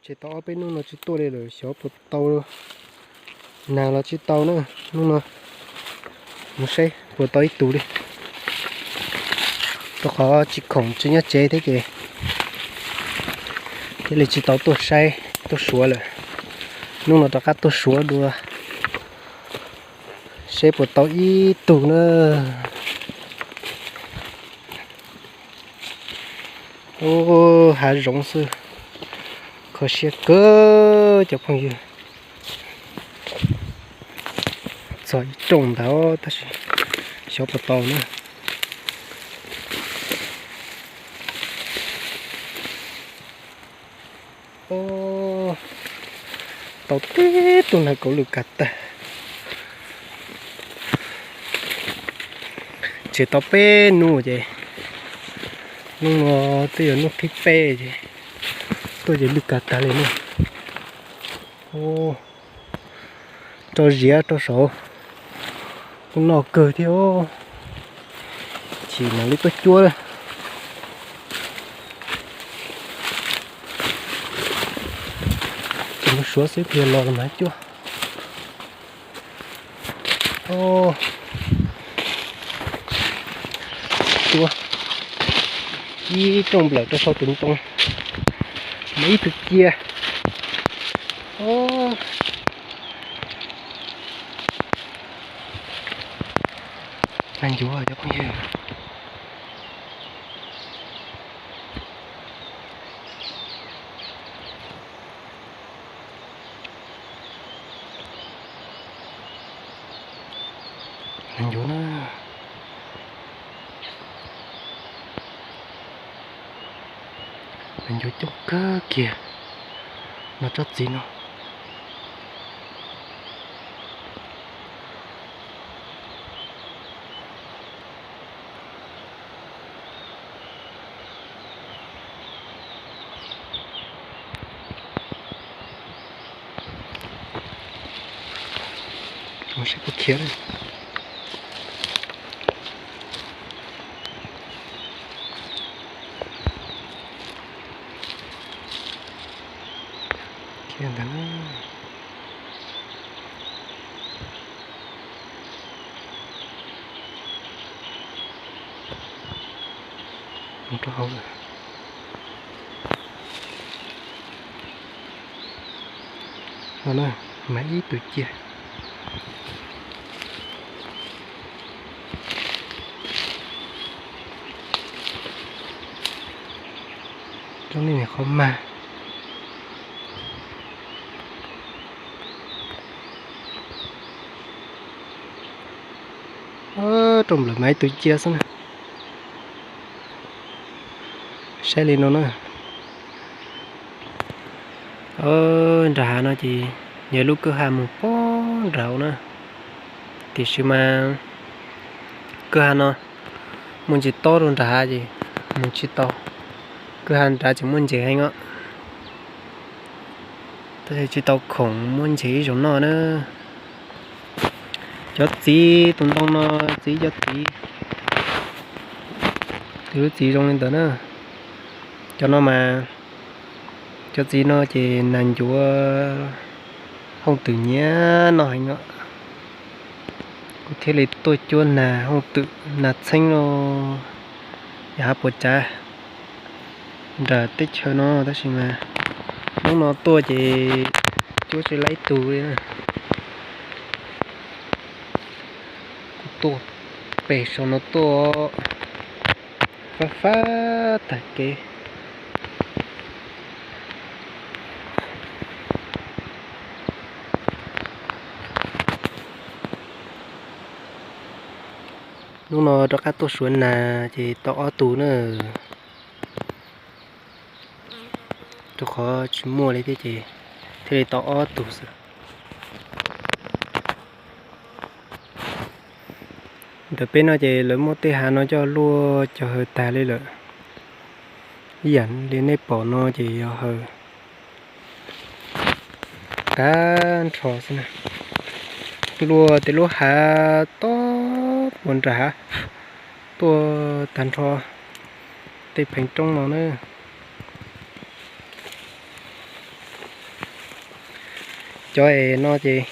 Ces tau ob peb hnub no tsis tuaj li lawm, xyov puas tau nag los tsis tau na. Hnub no mus saib puas tau ib tug li. Rau qhov tsis khoom tsis nyob tsev thiab ces thiaj li tsis tau tuaj saib tuaj suav lawm. Hnub no rov qab tuaj suav dua seb puas tau ib tug na. Ub, hav zoov xwb, kho siab kawg cov phooj ywg. Txog ib rooj ntawd tab sis xyov puas tau na. Tau tib tug nag kauv lwj kag tag. Tseem tau peb hnub ces hnub no twb yog hnub thib peb ces tuaj ces lwj kag tag li na. Rau ziav rau saud kuj noj kawg thiab. Chim mam li tuaj cuab. Ces mus suav xwb, pliag los los mas cuab. Cuab ib rooj nplawm rau saum tus ntoo, mas ib tug cia. Nag ncuav cov phooj ywg. Nag ncuav na. Nag ncuav coob kawg kiag no tsob txiv no. Seb puas khiav. Khiav ntawd na. Mus rau hauv lawm. No na, mas ib tug cia. Rau nej niam qhov mag. Rau nplawm mas ib tug cia xwb na. Saib li no na. Nram hav no ces yog lub kwj ha mus pog nraud na, tiam sis mas kwj ha no muaj ntsis tob rau nram hav ces mus tsis tau. Kwj ha nrad tseem muaj ntses heev os, tab sis tsis tau khoom muab ntses ib zaug noj na. Cov txiv tus ntoo no, txiv cov txiv, tus lub txiv zoo li ntawd na. Cov no mas, cov txiv no ces nas ncuav hooj twm nyiam noj heev os. Kuv thiaj li tuaj cuab nas hooj twm nas txheeb los yog hab puas tsav nram teb chaws no, tab sis mas hnub no tuaj ces cuab tsis laib tug li na. Kuv tuaj pem saum no tuaj fab fab tag kev. Hnub no rov qab tuaj suav nas ces tau ob tug na. Rau qhov tsis muaj li thiab ces thiaj li tau ob tug xwb. Ntawm peb no ces lawv muab tej hav no coj luaj cov haws tag li lawm. Ib yam li nej pom no ces yog haws tag nrho xwb na. Luaj tej lub hav tob puas nram hav tuaj tag nrho tej pheev roob no na. Cov es no ces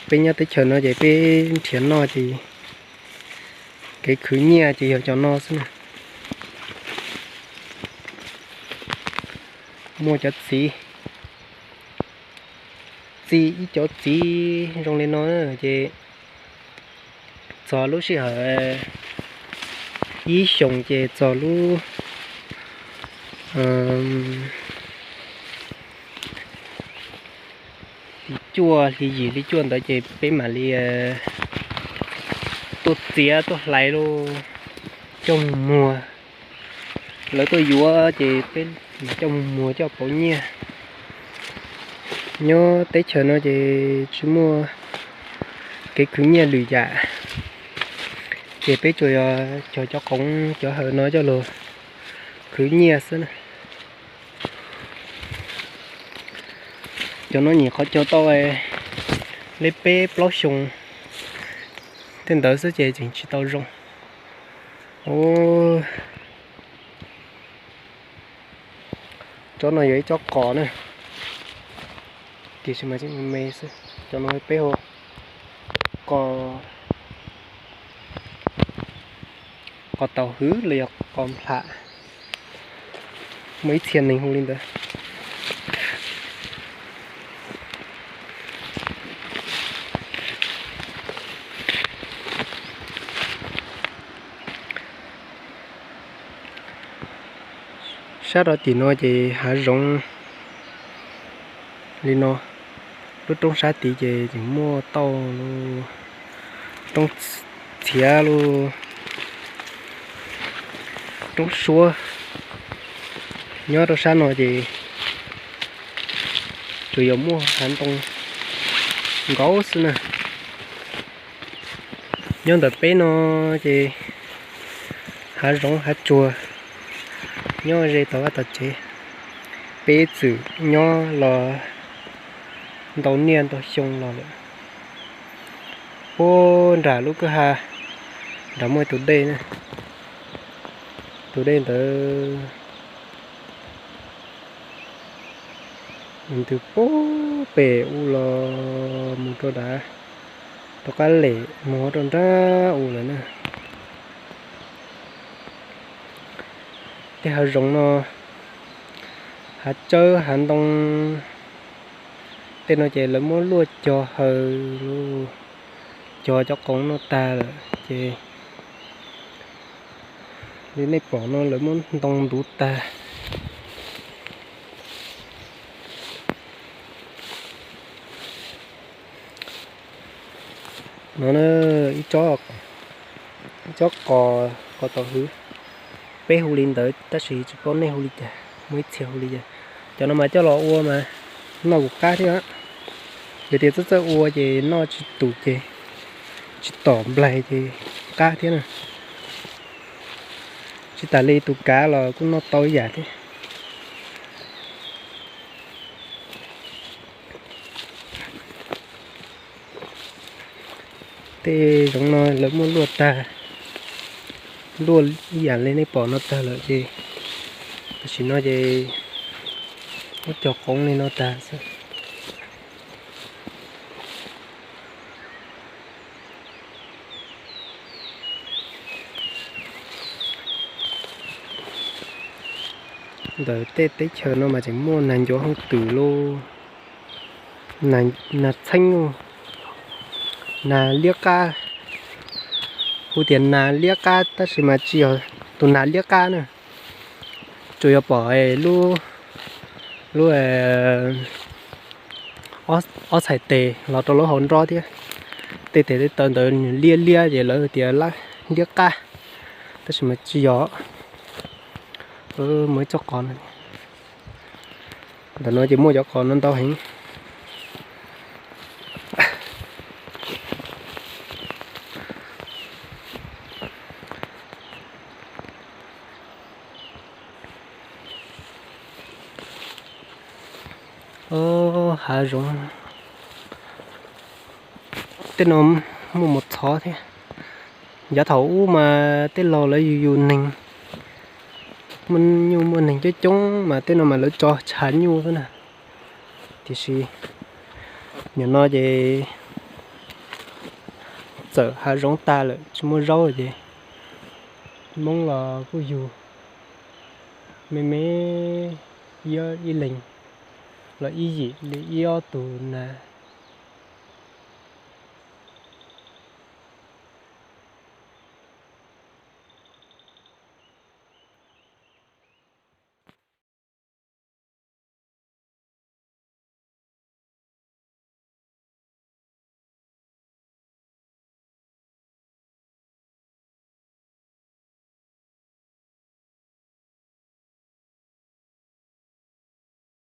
peb nyob teb chaws no ces peb nrhiav noj ces kev khwv nyiaj ces yog cov no xwb na. Muaj cov txiv, txi ib cov txiv zoo li no ces txog lub sij hawm ib xyoos ces txog lub hli cuaj hli yim hli cuaj ntawd ces peb mam li tuaj txiav tuaj hlais los coj mus muag. Lawv tuaj yuav ces peb mam coj mus muag coj pauv nyiaj. Nyob teb chaws no ces tsis muaj kev khwv nyiaj lwm yam, ces peb tsuas yog cog cov qoov cov hawm no coj los khwv nyiaj xwb na. Cov no nyuam qhuav cog tau li peb plaub xyoos tej ntawd xwb ces tseem tsis tau zoo. Tsob no yog ib tsob qos na, tiam sis mas me me xwb. Cov no peb hu qos taus hwv los yog qos nplham, muaj ib txhia neeg hu li ntawd. Sab rau tim no ces hav zoov li no, lub roob sab tid ces tseem muaj tauj, roob txhiav, roob suab. Nyob rau sab no ces tsuas yog muaj hav ntoo nkaus xwb na. Nyob ntawm peb no ces hav zoov hav tsuag nyob ze tau vaj tau tsev. Peb txwm nyob los ntau niaj ntau xyoo los lawm. Puag nram lub kwj ha nram muaj tus dej na, tus dej ntawd ntws puag pem u los mus rau nrad, rov qab lem mus rau nrad u lawm na. Tej hav zoov no, hav tsawb hav ntoo tej no ces lawv muab luaj cog haws, cog cov qoov no tag lawm ces li nej pom no lawv muab ntoo ntuv tag. No ib tsob qos, qos taus hwv, peb hu li ntawd tab sis tsis paub nej hu li cas, muaj ib txhia hu li cas. Cov no mas coj los ua mas noj kuj qab thiab, yog tias txawj txawj ua ces noj tsis tus ces tsis tom nplaig ces qab thiab na. Tsis tas li tus kav los kuj noj tau ib yam thiab. Tej zoov no lawv muab luaj tag, luaj ib yam li nej pom no tag lawm ces tam sim no ces muab cog qoov li no tag xwb. Ntawm tej teb chaws no mas tseem muaj nag ncuav hooj twm lauj, nag txheeb lauj, nag liab qab. Hu tias nag liab qab tab sis mas tsis yog tus nag liab qab na, tsuas yog pom lub, lub ob txhais tes los rau lub hauv nrob thiab. Tej tes tej taw ntawd nws liab liab ces lawv tias liab qab, tab sis mas tsis yog. Muaj ib tsob qos no, ntawm no ces muaj cov qos no ntau heev. Hav zoov tej no muaj mus txhov thiab. Yav thaum ub mas tej laus lawv yug yug neeg, muaj nyuj muaj neeg coob coob mas tej no mas lawv tso tshav nyuj xwb na. Tiam sis nim no ces txawm hav zoov tag lawm tsis muaj zaub ces Hmoob los kuj yug me me, ib leeg los ib yim li ib ob tug na.